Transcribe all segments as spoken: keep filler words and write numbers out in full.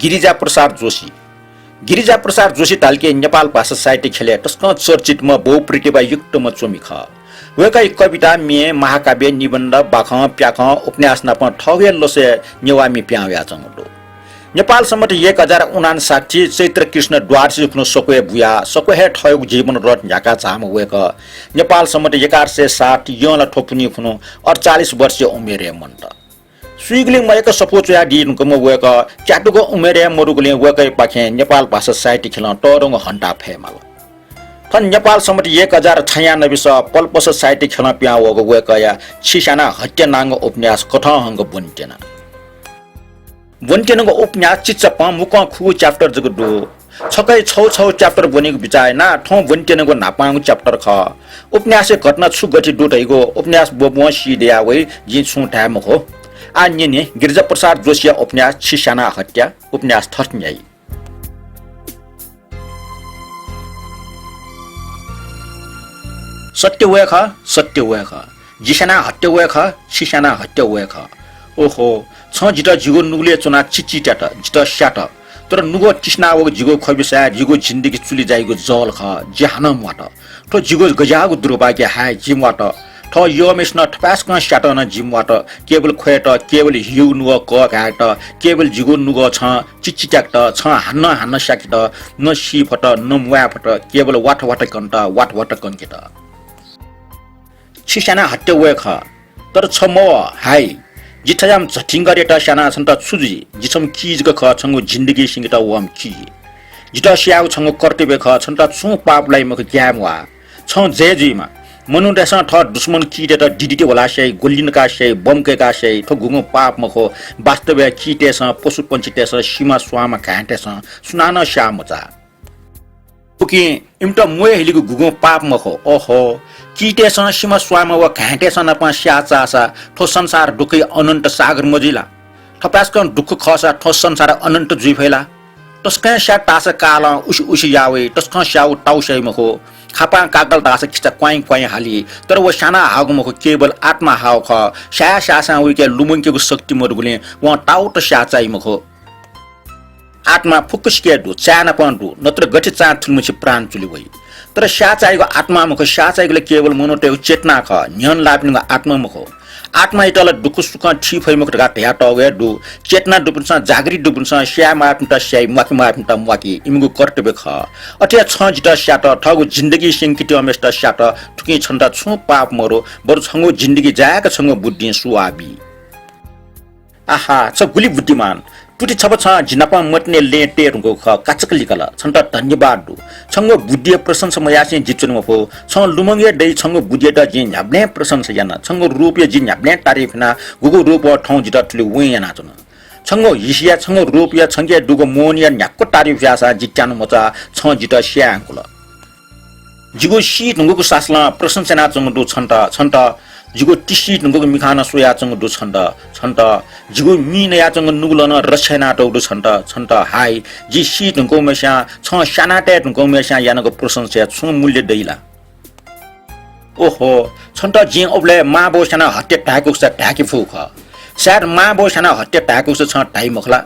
गिरिजा प्रसाद जोशी। गिरिजा प्रसाद जोशी धाल कि नेपाल भाषा साहित्य ख्यलय् तसकं चर्चितम्ह बहुप्रतिभायुक्तम्ह च्वमि खः। वय्कःया कविता, म्ये, महाकाव्य, निबन्ध, बाखं, प्याखं, उपन्यास नाप थःगु हे लसय् नेवाः म्ये पिहां वयाच्वंगु दु। नेपाल सम्बत एक हजार उनान्साठी चैत्र कृष्ण द्वादशी खुन्हु सक्वय् बुयाः सक्वय् हे थःगु जीवन रथ न्ह्याकाः झाःम्ह वय्कः नेपाल सम्बत एघार सय सात यंला थ्व पुन्हि खुन्हु अठचालिस वर्षया उमेरय् मन्त। सुइगुलिं मय्क सफू च्वयादी धुंकूम्ह वय्कः च्यातुगु उमेरय् मदुगुलिं वय्कःयापाखें नेपाल भाषा साहित्य ख्यलं तःधंगु हन्ता फयेमाल। थन नेपाल सम्बत एक हजार छयानब्बेस पल्पस साहित्य ख्यलं पिहां वःगु वय्कःया छिस्याना हत्या नांगु उपन्यास कथं हंक ब्वनेत्यना। ब्वनेत्यनागु उपन्यास चिचापां मुक्कं खुगू chapter जक दु। छकय् छगू छगू chapter ब्वनेगु बिचाः यानाः थौं ब्वनेत्यनागु न्हापांगु chapter खः। उपन्यासय् घटना छु गथे दु धइगु उपन्यास ब्वब्वं सी दयावइ, जिं छुं धाये मखु। आः न्यने गिरिजा प्रसाद जोशीया उपन्यास छिस्याना हत्या, उपन्यास थथे न्ह्याइ। सत्य वय् खः, सत्य वय् खः। जि स्याना हत्या वय् खः, छि स्याना हत्या वय् खः। ओहो, छं जितः जिगु नुगलय् च्वनाः चिचित्यात, जितः स्यात। तर नुगः तिसिना वःगु जिगु ख्वबिसाय् जिगु जिन्दगी चुलि जाइगु जल खः, जि हानं म्वात। थ्व जिगु गज्याःगु दुर्भाग्य हाय्, जि म्वात। थः यःम्हेसिनं थपाय्सकं स्यात नं जि म्वात। केवल ख्वयेत, केवल हिगु नुगः कःघायेत, केवल जिगु नुगः छं चिचित्याकेत, छं हानं हानं स्याकेत, न सी फत, न म्वाये फत, केवल वाथ वाथ कनेत, वाथ वाथ कंकेत। छि स्याना हत्या वय् खः, तर छ मवः, हाय्। जि थज्याःम्ह झथिंगरयात स्यानाः छन्त छु जुइ? जि छम्ह की जक खः, छंगु जिन्दगी सिंकेत वःम्ह की। जितः स्यायेगु छंगु कर्तव्य खः, छन्त छुं पाप लाइ मखु, ग्याये म्वाः। छं जय जुइमा। मनूतय्सं थः दुश्मन कीतय्त डिडिति ह्वलाः स्याइ, गोली नकाः स्याइ, बम कय्काः स्याइ, थ्व गुगुं पाप मखु। वास्तवय् कीतय्सं, पशुपंक्षीतय्सं सिमा स्वांम्ह घाँय्तय्सं सुनानं स्याः मचाः। उकिं इमित म्वये हिलेगु गुगुं पाप मखु। ओहो, कीतय्सं सिमा स्वांम्ह व घाँय्तय्सं नाप स्याः चाःसा थ्व संसार दुःखया अनन्त सागर मजुइ ला? थपाय्सकं दुःख खःसा थ्व संसार अनन्त जुइ फइ ला? तसकं स्यात धाःसा कालं उसि उसि याः वइ, तसकं स्याःगु ताउ स्याइ मखु। खापां काकल धाःसा खिचा क्वाइँ क्वाइँ हाली, तर व स्याना हाःगु मखु, केवल आत्मा हाःगु खः। स्याये स्याःसां वइके लुमंकेगु शक्ति मदुगुलिं वं ताउत स्याः चाइ मखु। आत्मा फुक्कसिके दु, चाय् नापं दु, नत्र गथे चां थुलिमछि प्राण चुलि वइ। तर स्याः चाइगु आत्मा मखु, स्याः चाइगु ला केवल मनूतय्गु चेतना खः, न्ह्यःने लाःपिनिगु आत्मा मखु। आत्मायात ला दुःख सुखं थी फइ मखु धकाः धयातःगु हे दु। चेतना दुपिन्सं, जागृत दुपिन्सं स्याये माःपिन्त स्याइ, म्वाके माःपिन्त म्वाकी, इमिगु कर्तव्य खः। अथे हे छं जितः स्यात, थःगु जिन्दगी स्यंकेत्यंम्हेसित स्यात, थुकिं छन्त छुं पाप मदु, बरु छंगु जिन्दगी जाय्क छंगु बुद्धिं सुवाः बी। आहा, छ गुलि बुद्धिमान। तुति छपा छं जि नाप मतिने लँय् तये धुंकूगु खः, काचाक्क लिकल। छन्त धन्यवाद दु। छंगु बुद्धिया प्रशंसा मयासें जि च्वने मफु। छं लुमंगु हे दइ, छंगु बुद्धियात जिं न्ह्याबलें प्रशंसा याना। छंगु रूपया जिं न्ह्याबलें तारिफ याना। गुगु रूपं थौं जितः थुलि वँय् यानाच्वन। छंगु हिसिया, छंगु रूपया, छंके दुगु मोहनिया न्ह्याक्व तारिफ याःसां जि त्यानु मचाः, छं जितः स्याये हंकुल। जिगु सी धुंकूगु सासलं प्रशंसा यानाच्वंगु दु छन्त, छन्त। जिगु तिस्सी धुंकूगु मिखां नं स्वयाच्वंगु दु छन्त, छन्त। जिगु मि नयाच्वंगु नुगलं नं रक्षा यानातःगु दु छन्त, छन्त। हाय्, जि सी धुंकूम्हेस्यां, छं स्यानातये धुंकूम्हेस्यां यानागु प्रशंसाया छुं मूल्य दइ ला? ओहो, छन्त जिं अबलय् मांबौ स्याना हत्या धाय्कूसा धाय्के फु खः। सायद मांबौ स्याना हत्या धाय्कूसा छं धाइ मखु ला?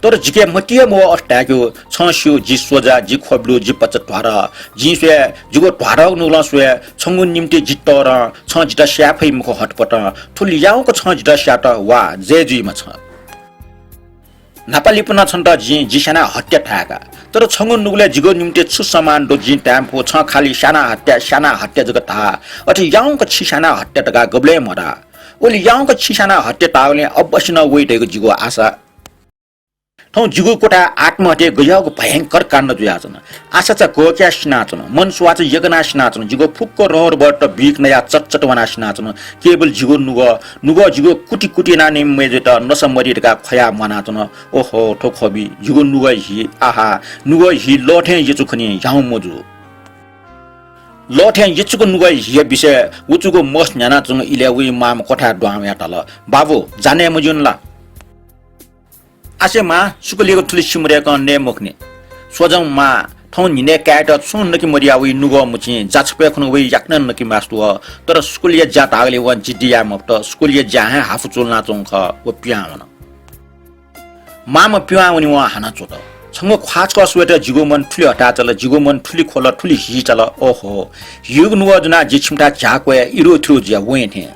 तर जिके मतिइ मवः अथे धाय्केगु। छं स्यू, जि स्वजा, जि ख्वबिलु, जि भचा ध्वारः। जिं स्वये, जिगु ध्वारःगु नुगलं स्वये, छंगु निंतिं जि तःधं, छं जितः स्याये फइ मखु हतपतं। थुलि याउँक छं जितः स्यात, वा, जय जुइमा छं। न्हापा लिपा नं छन्त जिं जि स्याना हत्या धाय्का। तर छंगु नुगलय् जिगु निंतिं छु सम्मान दु जिं धाये मफु, छं खालि स्याना हत्या, स्याना हत्या जक धा। अथे याउँक छि स्याना हत्या धकाः गबलें मधा। उलि याउँक छि स्याना हत्या धाःगुलिं अवश्य नं वइ धइगु जिगु आशा। थौं जिगु क्वथाय् आत्महत्या गज्याःगु भयंकर काण्ड जुयाच्वन। आशाचा घोक्याः सिनाच्वन, मनस्वाचा यगनाः सिनाच्वन, जिगु फुक्क रहरबहरत बिख नयाः चटचट वनाः सिनाच्वन। केवल जिगु नुगः, नुगः जिगु कुति कुति यानाः निम्ह मय्जुयात नसा मदी धकाः ख्वयाः म्वानाच्वन। ओहो, थ्व ख्वबि, जिगु नुगः हि, आहा, नुगः हि लः थें यचु खनी, ह्याउँ मजू। लः थें यचुक नुगः हिया विषय वचुगु मस न्ह्यानाच्वंगु इलय् वइ मांम्ह क्वथाय् दुहां वयाः धाल, बाबु, जा नये मज्यूनि ला? आसे मां, सुकुलियागु थुलि सिमधय्कं नये मखुनि। स्वजं मां, थौं न्हिनय् काय्‌त छुं नके मदयाः वइ नुगः मुचिं, जा छपय् खुन्हु वइ याकनं नके मास्ति वः। तर सुकुलिया ज्या धाःगुलिं वं जिद्दी याये मफुत, सुकुलिया ज्यां हे हाफु चुलनाच्वंगु खः, व पिहां वन। मांम्ह पिवां वनेवं हानं च्वत। छंगु ख्वाः छकः स्वयेत जिगु मन थुलि हताचल, जिगु मन थुलि ख्वल, थुलि हीचाल। ओहो, हिगु नुगः ज्वनाः जि छिमिथाय् झ्याः क्वय् इरुथिरु जुया वये थें।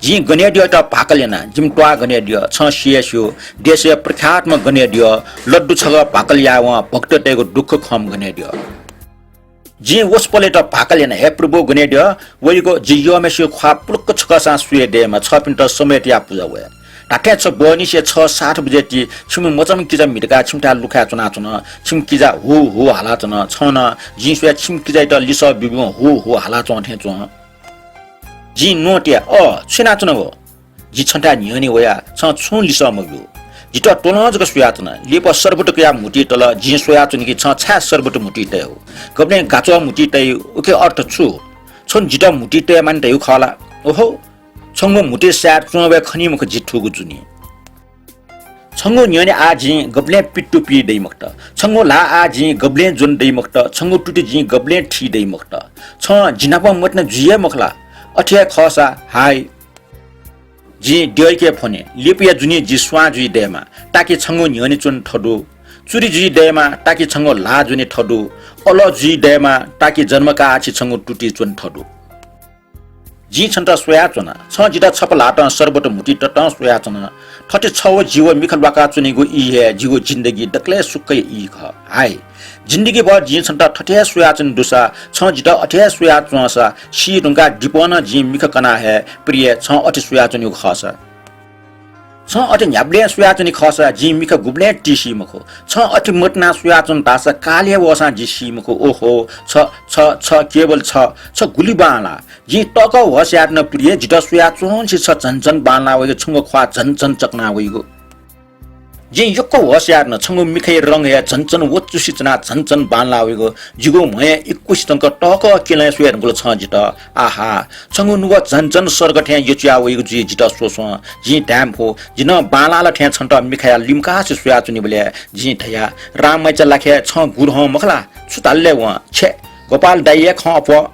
जिं गनेद्यःयात भाकल याना, जिमि त्वाः गनेद्यः, छं सि हे स्यू, देशय् प्रख्यातम्ह गनेद्यः, लड्डु छगः भाकल यायेवं भक्ततय्गु दुःख खंम्ह गनेद्यः। जिं वसपोलयात भाकल याना, हे प्रभु गनेद्यः, वइगु जि यःम्हेसिगु ख्वाः पुलुक्क छकःसां स्वये दयेमा, छःपिन्त समय तयाः पुजा वये। धात्थें छ बहनिसे छ सात बजे ति छिमि मचाम्ह किजा म्हितकाः छिमिथाय् लुखाय् च्वनाच्वन। छिमि किजा हु हु हालाच्वन। छं नं जिं स्वयाः छिमि किजायात लिसः ब्यूब्यूं हु हु हालाच्वं थें च्वं। जिं न्वँ तया, अ, छु यानाच्वनागु? जि छन्थाय् न्ह्यःने वया, छं छुं लिसः मब्यू। जितः त्वलं जक स्वयाच्वन। लिपा शरबत कयाः म्हुतुइ तल। जिं स्वयाच्वन कि छं छाय् शरबत म्हुतुइ तये हु? गबलें गाच्वः म्हुतुइ तये हु, उके अर्थ छु? छं जितः म्हुतुइ तये मानि धयागु खः ला? ओहो, छंगु म्हुतुइ साय् च्वंबलय् खनी मखु जि थुगु जुनि। छंगु न्ह्यःने आः जिं गबलें पित्तु पी दइ मखुत। छंगु ल्हाः आः जिं गबलें ज्वन दइ मखुत। छंगु तुति जिं गबलें थी दइ मखुत। छं जि नाप मतिना जुइ हे मखु ला? अथे हे खःसा, हाय। जिं द्यःयाके फ्वने, लिपया जुनि जि स्वां जुइ दयेमा, ताकि छंगु न्ह्यःने च्वने थदु। चुरि जुइ दयेमा, ताकि छंगु ल्हाः ज्वने थदु। अलः जुइ दयेमा, ताकि जन्मकाः आछि छंगु तुति च्वने थदु। जिं छन्त स्वयाच्वना। छं जितः छपा ल्हातं शरबत म्हुतुइ ततं स्वयाच्वन। थथे छ व जि व मिखा ल्वाकाच्वनीगु ई हे जिगु जिन्दगी दकलय् सुखया ई खः। हाय, जिन्दगीभर जिं छन्त थथे हे स्वयाच्वने दुसा, छं जितः अथे हे स्वयाच्वंसा, सी धुंकाः दिपं नं जिं मिखा कनाः हे प्रिय, छं अथे स्वयाच्वनीगु खःसा। छं अथे न्ह्याबलें स्वयाच्वनी खःसा जिं मिखा गुबलें ति सी मखु। छं अथे मतिनाः स्वयाच्वन धाःसा कालय् वःसां जि सी मखु। ओहो, छ, छ, छ, केवल छ, छ गुलि बांलाः। जिं तःकः होश यायेत नं प्रिय, जितः स्वयाच्वंसे छ झन झन बांलाः वइगु, छंगु ख्वाः झन झन चकना वइगु। जिं यक्व होश यायेत नं छंगु मिखाया रंग हे झन झन वचुसे च्वनाः झन झन बांलाः वइगु। जिगु म्हय् इक्वसे तंक तःकः किलय् स्वये धुंकल छं जितः। आहा, छंगु नुगः झन झन सर्ग थें यचुया वइगु जुइ जितः स्वस्वं। जिं धाये मफु, जि नं बांलाःला थें छन्त मिखाया लिमकासे स्वयाच्वनीबलय् जिं धया, राममाइचा लाखे छं गुरु हं मखु ला? छु धाल ले वं? छे, गोपाल दाइ हे खँ अप्वः।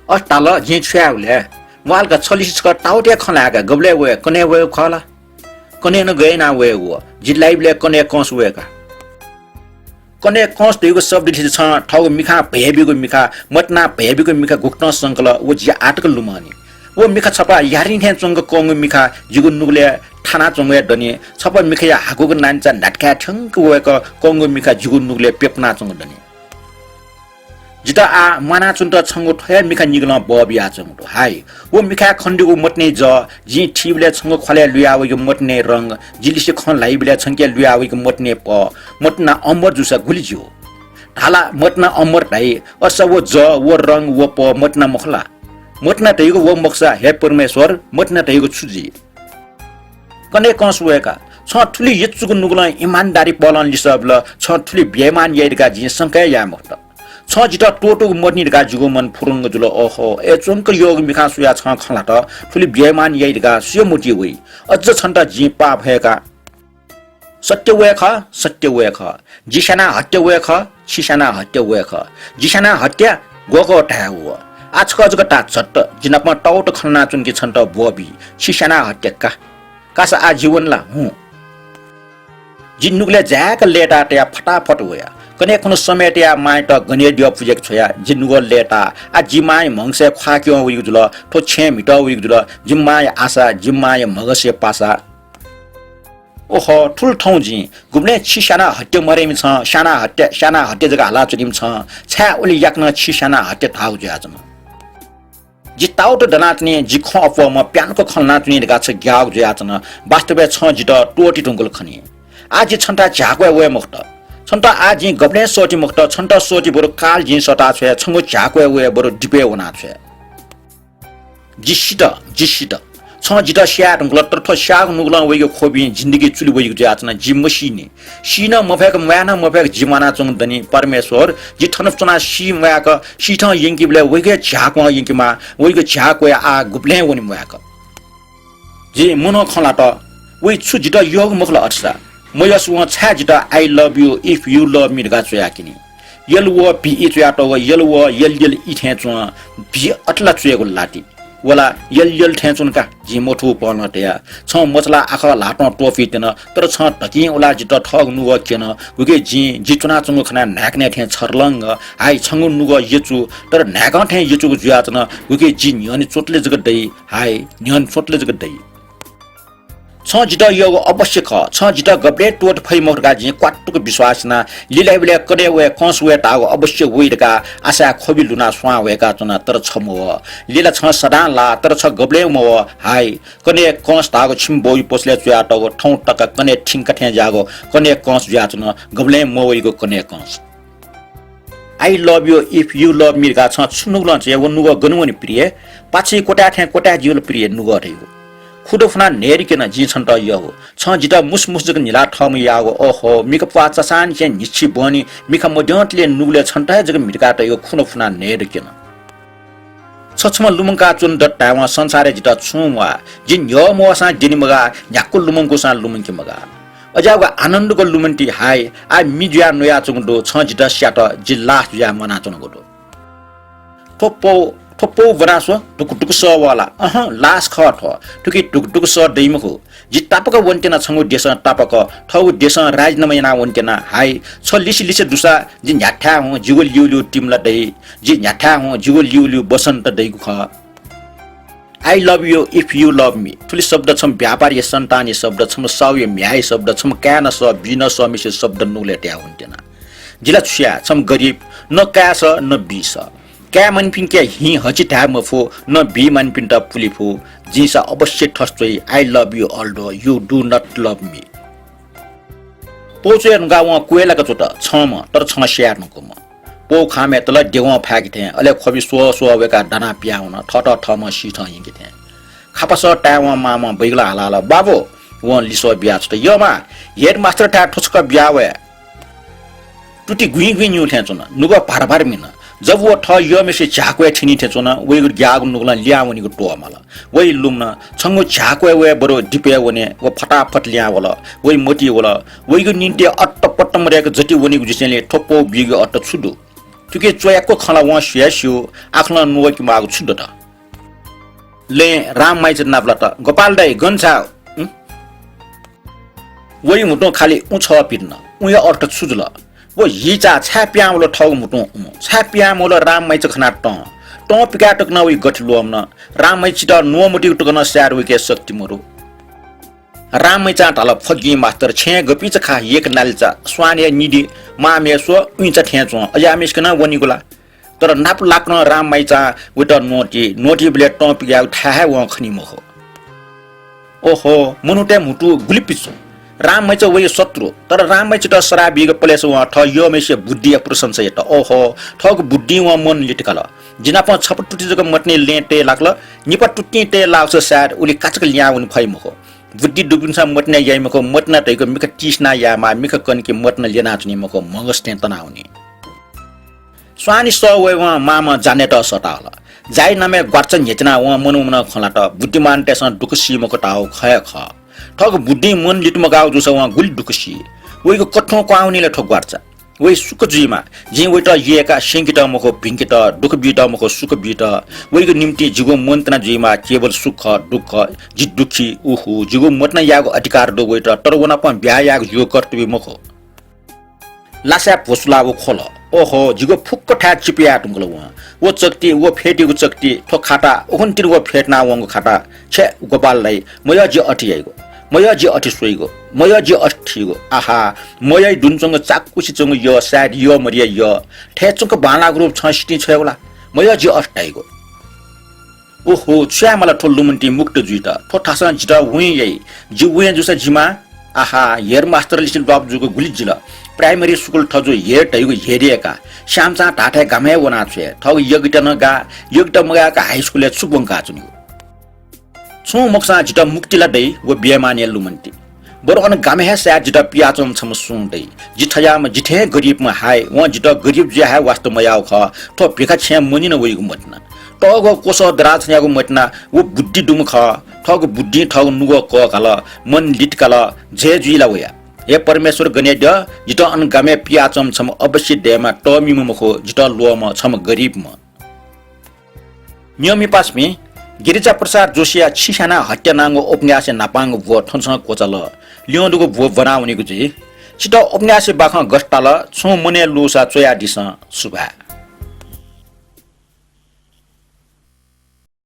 अथे धाल, जिं छु याये ले? म्वाःल का, छ लिसे छकः ताउत हे खँ ल्हाये का, गबलय् वये, कन्हय् वयेगु खः ला? कन्हय् नं गय् यानाः वयेगु? जि लाइबलय् कन्हय् कंस वये का। कन्हय् कंस धइगु शब्द लिसे छं थःगु मिखां भय् बीगु मिखा, मतिनाः भय् बीगु मिखा गुकथं संकल, व जिं आःतक लुमंनि। व मिखा छपा यारिं थें च्वंक कंगु मिखा जिगु नुगलय् थानाच्वंगु हे दनि। छपा मिखाया हाकुगु नानिचा न्हातुकाय् थ्यंक वय्क कंगु मिखा जिगु नुगलय् प्यपुनाच्वंगु दनि। जितः आः म्वानाच्वनेत छंगु थ्व हे मिखा निगलं बः बियाच्वंगु दु। हाय, व मिखाय् खनेदुगु मतिनाया जः, जिं थीबलय् छंगु ख्वालय् लुया वइगु मतिनाया रंग, जि लिसे खँ ल्हाइबलय् छंके लुया वइगु मतिनाया पः, मतिना अम्बर जूसा गुलि ज्यू? धाला मतिना अम्बर धाइ, अय्सा व जः, व रंग, व पः मतिना मखु ला? मतिना धइगु व मखुसा, हे परमेश्वर, मतिना धइगु छु जुइ? कन्हय् कंस वय्का, छं थुलि यचुगु नुगलं इमानदारी पहलं लिसः बिल, छं थुलि बेइमान याइ धकाः जिं संका हे याये मखुत। छं जितः त्वःतूगु मतिनि धकाः जिगु मन फुरुंग जुल। ओहो, अय् च्वंक यःगु मिखां स्वयाः छं खँ ल्हात, थुलि बेइमान याइ धकाः सुया मतिइ वइ? अझ छन्त जिं पाप हय्का। सत्य व हे खः, सत्य व हे खः। जि स्यानाः हत्या व हे खः, छि स्यानाः हत्या व हे खः। जि स्यानाः हत्या ग्वःगः धाये वः। आः छकः जक ता झट्ट, जि नाप ताउत खँ ल्हानाच्वने कि छन्त ब्वःबी, छि स्यानाः हत्या का। कासा आः जि वने ला? हुँ। जि नुगलय् जाय्क लय्ताः तयाः फटाफट वया। कन्हय् खुन्हु समय तयाः मांयात गनेद्यः पुज्याके छ्वया। जि नुगः लय्ताः। आः जि मांया म्हगसय् ख्वाः क्यं वइगु जुल, थ्व छेँय् म्हितः वइगु जुल। जि मांया आशा, जि मांया म्हगसया पासा। ओहो, थुल थौं जिं गुबलें छि स्यानाः हत्या मदय्म्ह छं, स्यानाः हत्या, स्यानाः हत्या जक हालाच्वनीम्ह छं, छाय् उलि याकनं छि स्यानाः हत्या धाःगु जुयाच्वन? जि ताउत दनाच्वनी, जि खँ अप्वःम्ह प्यान्हु खँ ल्हानाच्वनी धकाः छ ग्याःगु जुयाच्वन। वास्तवय् छं जितः त्वःते धुंकल खनी। आः जि छन्त झ्याः क्वय् वये मखुत। छन्त आः जिं गबलें सःते मखुत। छन्त सःते बरु काल जिं सःता छ्वये, छंगु झ्याः क्वय् वये बरु दिपय् वना छ्वये। जि सित, जि सित। छं जितः स्याये धुंकल, तर थ्व स्याःगु नुगलं वइगु ख्वबिं जिन्दगी चुलि वइगु जुयाच्वन, जि मसीनि। सी नं मफय्क, म्वाये नं मफय्क जि म्वानाच्वंगु दनि। परमेश्वर, जि थन च्वनाः सी म्वाय्क, सीथं यंकीबलय् वइगु हे झ्याः क्वं यंकेमाः, वइगु झ्याः क्वय् आः गुबलें वने म्वाय्क। जिं मनं खँ ल्हात, वइ छु जितः यःगु मखु ला अथेसा? मयःसा वं छाय् जितः I love you if you love me धकाः च्वयाः क्यनी? L O V E च्वयातःगु L O L L E थें च्वं, भी अथे ला च्वयेगु लाति? व ला यल यल थें च्वन का, जिं मथूपं नं तया। छं मचला आखः ल्हातं त्वपुइत्यन, तर छं धकिं उलाः जितः थःगु नुगः क्यन। उकिं जिं जि च्वनाच्वंगु खनाः न्हाय्कनय् थें छर्लंग। हाइ, छंगु नुगः यचु, तर न्हाय्कं थें यचुगु जुयाच्वन। उकिं जि न्ह्यःने च्वंतले जक दइ। हाइ, न्ह्यःने च्वंतले जक दइ। छं जितः यःगु अवश्य खः। छं जितः गबलें त्वःते फइ मखु धकाः जिं क्वातुक विश्वास याना। लिलाइबलय् कन्हय् वये कंस वये धाःगु अवश्य वइ धकाः आशाय् ख्वबि लुनाः स्वां वय्काच्वना, तर छ मवः। लिला छं सदां लाः, तर छ गबलें मवः। हाइ, कन्हय् कंस धाःगु छिमि बौइ पसलय् च्वयातःगु थौं तक कन्हय् थिंक थें ज्याःगु कन्हय् कंस जुयाच्वन, गबलें मवइगु कन्हय् Kans. I love you if you love me धकाः छं छु नुगलं चाहिँ व नुगः गन वनी प्रिय? पाछि क्वताय् थें क्वताय् ज्यूल प्रिय नुगः धइगु। खुदँ फुनाः न्हय्दक्यन जिं छन्त यःगु। छं जितः मुसुमुसु जक न्हिला थःम्ह याःगु। ओहो, मिखा प्वाः चसांनिसें न्हिच्छि बहनी मिखा मद्यंतले नुगलय् छन्त हे जक म्हितका तइगु खुदँ फुनाः न्हय्दक्यन। छ छम्ह लुमंका च्वने दत धायेवं संसारय् जितः छुं म्वाः। जि न्ह्यः मवःसां द्यने मगाः, न्ह्याक्व लुमंकूसां लुमंके मगाः। अज्याःगु आनन्दक लुमन्ति हाय, आः मि जुयाः न्वयाच्वंगु दु, छं जितः स्यात, जि लास जुयाः म्वानाच्वनागु दु। थ्व पौ, थ्व पौ ब्वना स्व, धुकुधुकु सः वः ला? अहँ, लास खः थ्व, थुकी धुकुधुकु सः दइ मखु। जि तापाक वनेत्यना छंगु देशं तापाक, थःगु देशं राजीनामा यानाः वनेत्यना। हाय, छ लिसे लिसे दुसा जि न्ह्याथाय् हुँ, जिगु ल्यूल्यू तिमला दइ। जि न्ह्याथाय् हुँ, जिगु ल्यूल्यू बसन्त दइगु खः। I love you if you love me। थुलि शब्द छम्ह व्यापारीया सन्तानया शब्द, छम्ह साहुया म्ह्याय्‌या शब्द, छम्ह काय्‌नं सः, बीनं सःम्हेसिया शब्द नुगलय् तयाः वनेत्यना। जि ला छु याये, छम्ह गरिब, न काय् सः, न बी सः। काये मानिपिन्के हिं हचि धाये मफु, न बी मानिपिन्त पुले फु। जिं सा अवश्य थथे च्वइ, I love you although you do not love me। पौ च्वये धुंकाः वं क्वय् लाक च्वत, छंम्ह, तर छं स्याये धुंकूम्ह। पौ खांम्हय्‌त ला देगं फाय्‌के थें, अले ख्वबि स्वः स्वः वय्‌काः दाना पिहां वन, थःत थःम्हं सी थें यंके थें। खापा सः तायेवं मांम्हं बैगलं हाला हल, बाबु! वं लिसः बिया छ्वत, यःमां, हेडमास्टरथाय् थ्व छकः बिया वये। तुति गुँइगुँइ न्यू थें च्वन, नुगः भार भार मिन। जब व थः यःम्हेसिया झ्याः क्वय् थ्यनी थें च्वन, वइगु ग्याःगु नुगलं लिहां वनीगु त्वःमल। वइ लुमन, छंगु झ्याः क्वय् वये बरु दिपय् वने, व फटाफट लिहां वल। वइ मतिइ वल, वइगु निंतिं अट्टपट्ट मदय्‌क जति वनीगु जुसेंलि थ्व पौ बीगु अर्थ छु दु? थुकी च्वयाक्व खँ ला वं स्यू हे स्यू, आखलं नुगः कि म्वाःगु छु दत? लँय् राममाइचा नापलात, गोपाल दाइ, गन छाय्? उँ? वइ म्हुतुं खालि उँ छः पिदन। उँया अर्थ छु जुल? व हिचा छाय् पिहां वल थःगु म्हुतुं उँ? छाय् पिहां मवल राममाइचा खनाः तं? तं पिकाय् तक नं वइ गथे ल्वःमन? राममाइचायात नुगः मतिइ तक नं सायद वइके शक्ति मदु। राममाइचां धाल, फगिं मास्तर, छेँय् गपिचा खा, येक नालिचा, स्वानया निदि, मांम्हय् स्व, उइँचा थें च्वं, अज्याःम्हेसिके नं वनीगु ला? तर नापलाकं राममाइचां वइत न्वंति, न्वंतिबलय् तं पिकायेगु थाय् हे वं खनी मखु। ओहो, मनूतय् म्हुतु गुलि पिचु। राममाइचा वइ शत्रु, तर राममाइचायात सराः बीगु पलेसा वं थः यःम्हेसिया बुद्धिया प्रशंसा यात। ओहो, थःगु बुद्धिं वं मन लितकाल। जि नाप छपा तुति जक मतिनाः लँय् तये लाकल, निपा तुतिं तये लाःसा सायद उलि काचाक्क लिहां वने फइ मखु। बुद्धि दुपिन्सं मतिनाः याइ मखु, मतिना धइगु मिखा तिसिनाः यायेमाः, मिखा कनकि मतिना ल्यनाच्वनी मखु, म्हगस थें तनावनी। स्वानय् सः वयेवं मांम्हं जा नयेत सःता हल। जाया नामय् ग्वार्चा न्ह्यचिनाः वं मनूमनं खँ ल्हात, बुद्धिमानतय्‌सं दुःख सी मखु धाःगु खँ हे खः। थःगु बुद्धिं मन लित मगाःगु जूसा वं गुलि दुःख सी। वइगु कथं क्वहां वनी ले थ्व ग्वार्चा। वइ सुख जुइमा, जिं वइत यय्‌काः स्यंकेत मखु भिंकेत, दुःख बीत मखु सुख बीत। वइगु निंतिं जिगु मतिना जुइमा, केवल सुख, दुःख, जि दुःखी, उहु, जिगु मतिना यायेगु अधिकार दु वइत, तर व नाप ब्याहा यायेगु जिगु कर्तव्य मखु। लासाय् भ्वसुलाः व ख्वल। ओहो, जिगु फुक्क थाय् चिपु याये धुंकल वं। व चकति, व फेतयागु चकति, थ्व खाता, उखुन्हु तिनि व फेतनावंगु खाता। छे गोपाल दाइ, मयः जि अथे याइगु, मयः जि अथे स्वइगु, मयः जि अथे थीगु। आहा, मयःया दुने च्वंगु चाकुसि च्वंगु यः, सायद यः मदिया यः। थथे च्वंक बांलाःगु रूप छं सितिं छ्वयेगु ला? मयः जि अथे धाइगु। ओहो, छु यायेमाल थ्व लुमन्तिं मुक्त जुइत? थ्व थासं जितः उहें याइ। जि उहें जूसा जिमा। आहा, हेडमास्टरलिसे ल्वापु जूगु गुलि जिल। प्राइमरी स्कुल थजु हेड धइगु हेड हे का। श्यामचां धाःथाय् गामय् वनाछ्वये। थःगु योग्यता नं गाः, योग्यता मगाय्‌क हाई स्कुलय् छु ब्वंकाच्वनीगु? छुं मखुसां जितः मुक्ति ला दइ, व बियामाःनि लुमन्ति। बरु अन गामय् हे सायद जितः पियाच्वंम्ह छम्ह सुं दइ। जि थज्याःम्ह, जि थें गरिबम्ह हाय, वं जितः गरिब जुयाः हे वास्ता मयाःगु खः। थ्व भिखा छेँय् मनिन वइगु मतिना। तःग्वः क्वसः दराः थ्यंगु मतिना, व बुद्धि दुम्ह खः। थःगु बुद्धिं थःगु नुगः कःघाल, मन लित काल, जय जुइ ला वया। हे परमेश्वर गने द्यः, जितः अन गामय् पियाच्वंम्ह छम्ह अवश्य दयेमा, तःमिम्ह मखु, जितः ल्वःम्ह छम्ह गरिबम्ह। न्यंम्ह पासापिं, गिरिजा प्रसाद जोशीया छिस्यानाः हत्या नांगु उपन्यासया न्हापांगु ब्व थन छं क्वचाल। ल्यं दुगु ब्व ब्वनावनीगु जुइ। छितः उपन्यासया बाखं गथे ताल, छुं मनय् लूसा च्वयादिसँ। सुभाय्।